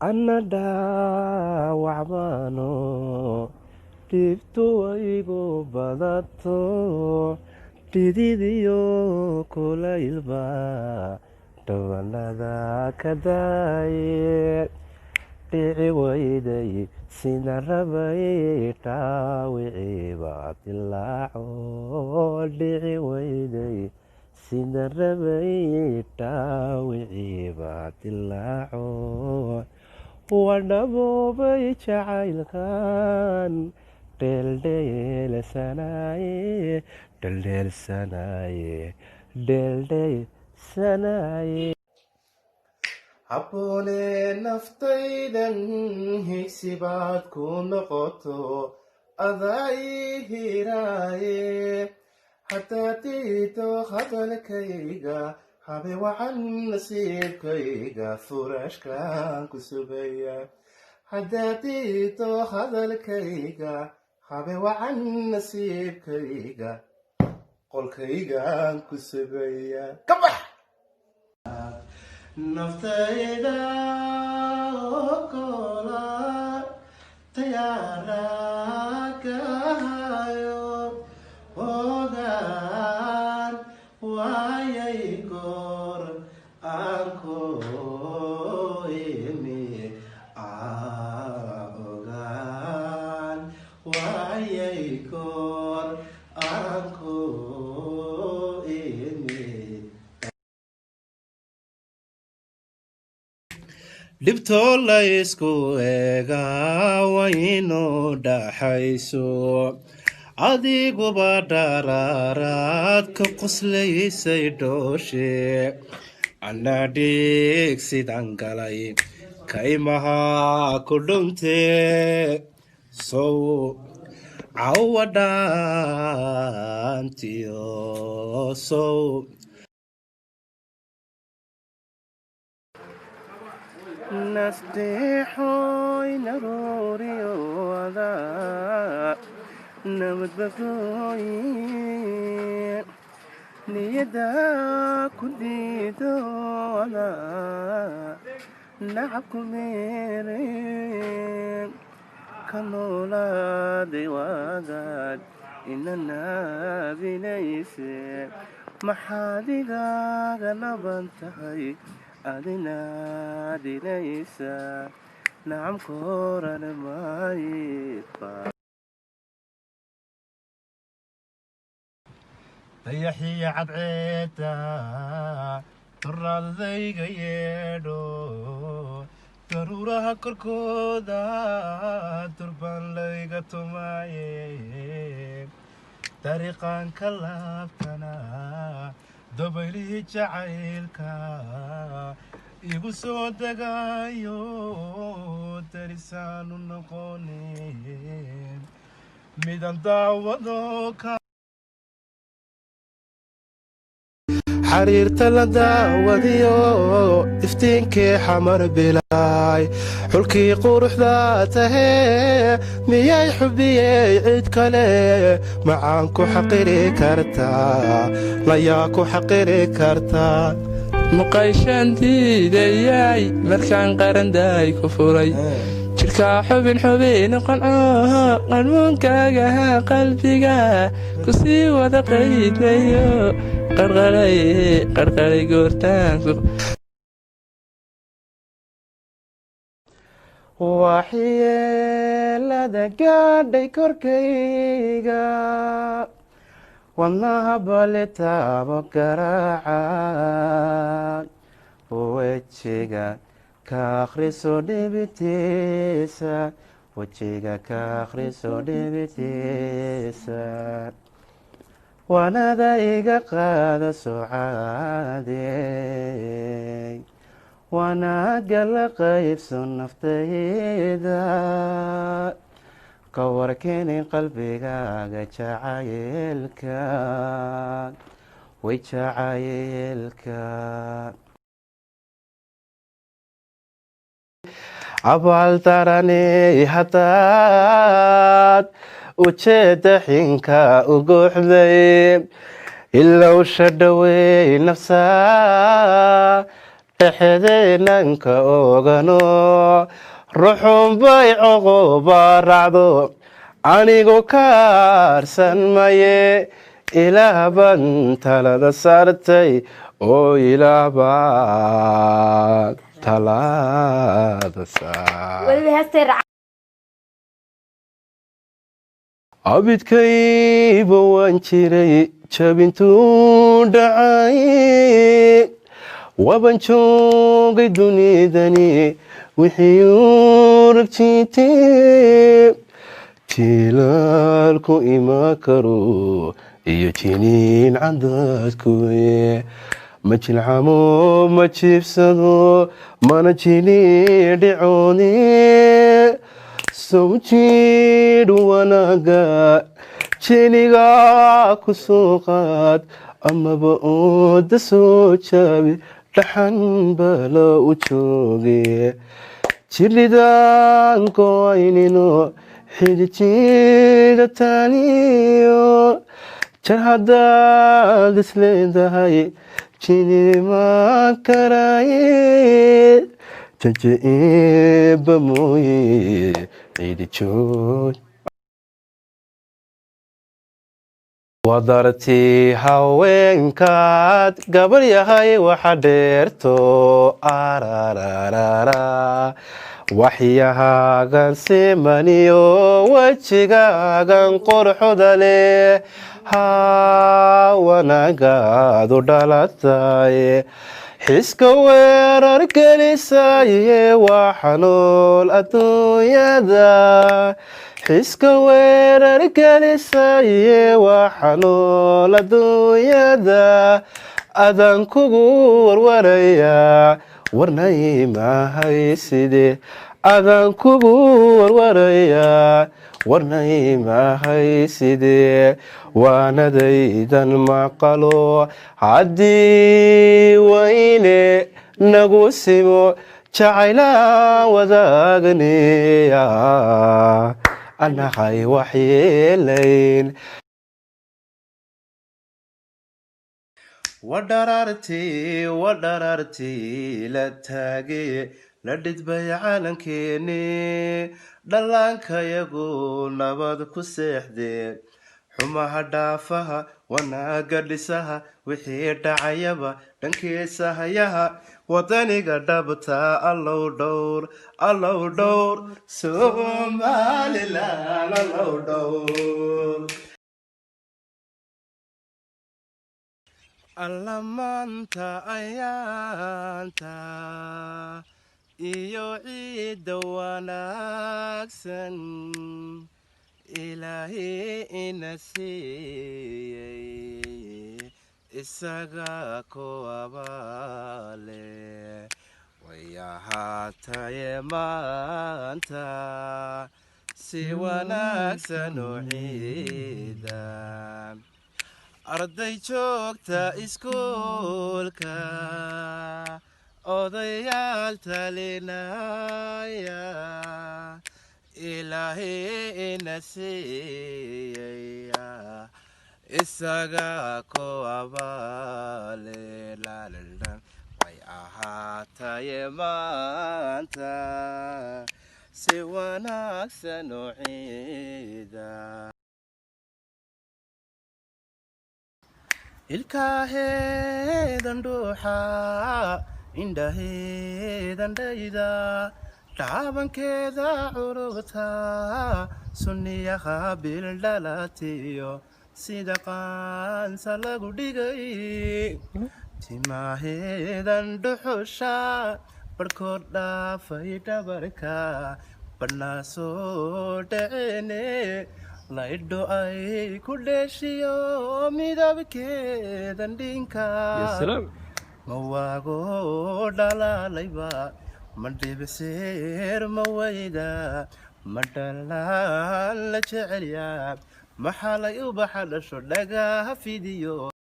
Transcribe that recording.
Anna dhaawacbaano, dhibtu waygu badato, dhididiyo kulaylba dhabanada ka daaye. Dhici weyday sida rabay, dhaawiciiba dilaaco. Dhici weyday sida rabay, dhaawiciiba dilaaco. Waa dhaboobay jacaylkan dheeldheelsanaaye, dheeldheelsanaaye, dheeldheelsanaaye. Habboone naftaydan higsi baad ku noqoto, adaa ii hiraaye. Haddaad diido hadalkayga, habe wacan nasiibkayga, furaashkaan ku sugaya. Haddaad diido hadalkayga, habe wacan nasiibkayga, qolkaygaan ku sugaya. Ka bax naftayda ogola tayaaragahayo, ogaan waayay goor aan ku imi, ogaan waayay goor aan ku imi. Dhibtoo la isku eegaa waynu dhaxayso, adiguba dharaaraad ka qoslaysay dhooshe. Anna dhiig sidan galay kaymaha ku dhuntee, sow cawa dhaantiyo sow. Nasteexoy narooriyo adaa nabadbagooy, niyada ku diido adaa nacabku meere. Ka noolaaday waagaad ina naabinayse, maxaad igaaga naban tahay adina dhinaysa? Nacam koran maaye. Dayaxiyo cadceeda duraadadayga yeedho, daruuraha korkooda durbaan layga tumaaye. Dariiqaan ka laabtana dabaylihii jacaylka igu soo degaayo, darisaanu noqonin midan daawado ka xariirta la daawadiyo. Iftiinkii Xamar bilaay, xulkii quruxda tahee, miyay xubiyey cid kale? Macaan ku xaqiri kartaa, layaa ku xaqiri kartaa. Muqayshaan diidayay markaan qarandaay ku furay jidhkaa, xubin xubin qanco qarmuunkaagaha qalbiga kusii wada qaydmayo, qarqaray qarqaray goortaanku. Waxyeelada gaadhay korkayga, wadnaha bale taabo garaaca, wejiga ka akhriso dhibitiisa, wejiga ka akhriso dhibitiisa. Waanada iga qaada socaadey, wanaaga la qaybso naftayda, ka warkeenin qalbigaaga jacaylka, way jacaylka. Abaal darani haddaad ujeedda xinka u guuxday, ilowsha dhawey nafsaa. Dhexdeenanka ogano ruxunbay coqoba raacdo, anigu kaarsan maye. Ilaah baan talada saartay oo Ilaah baan talada saar. Weliba heestay raac. Abidkayba waan jiray jabintuu dhacay, waban joogay dunidani wixii uu ragjiitay. Jilaalku ima karo iyo jiniin cadadkuye, ma jilcamo, ma jiibsado, mana jini dhicooni. Sow jiidh wanaaga jiniga ku soo qaad, amaba ooda soo jaabi, dhaxan bala u jooge. Jiridan goynino xidijida taniyo jar haddaad isleedahay jinima karaye, jaje eeba mooye cidi joog. Wadartii haweenkaad gabar yahay waxa dheerto arararara, waxyahaagan simaniyo wejigaagan qorxoda leh, haa wanaagaadu dhalatay. Xiska weerar gelisaye waa xanool adduunyada, xiska weerar gelisaye waa xanool adduunyada. Adaan kugu warwarayaa, warnay mahay side. Adaan kugu warwarayaa, warnay mahay sidee. Waanadaydan maqalo haddii weyne nagu simo, jacaylaan wadaagneya anahay waxyeelayn. Wadharaartii wadharaartii la taage la dhidbay calankeeni, dhallaankayagu nabad ku seexdee. Xumaha dhaafaha, wanaaga dhisaha, wixii dhacayaba dhankiisa hayaha, wadaniga dhabta Allow dhowr, Allow dhowr Somalilan, Allow dhowr. Alla maanta ayaanta iyo ciidda wanaagsan Ilaahay ina siiyey, isaga ku abaale. Way ahaataye maanta si wanaagsan u ciida. Arday joogta iskuulka, odayaal talinaya, Ilaahay ina siiyaya isaga ku abaale. Laalala way ahaataye maanta si wanaagsan u ciida. Ilkaaheedan dhuuxa, indhaheedan dhayda, dhaabankeeda curubta, sunniyaha bildhalatiyo sida qaansa lagu dhigay. Timaaheedan dhuxusha barhkood dhaafay dhabarka, badhnaa soo dhaceene, laydho ay ku dheeshiyo midabkeedan dhinka. Ma waago dhalaalayba, ma dhibiseer, ma weyda, ma dhalaan la jecelyaa, maxaa lay ubaxa dhasho dhagaha fidiyo.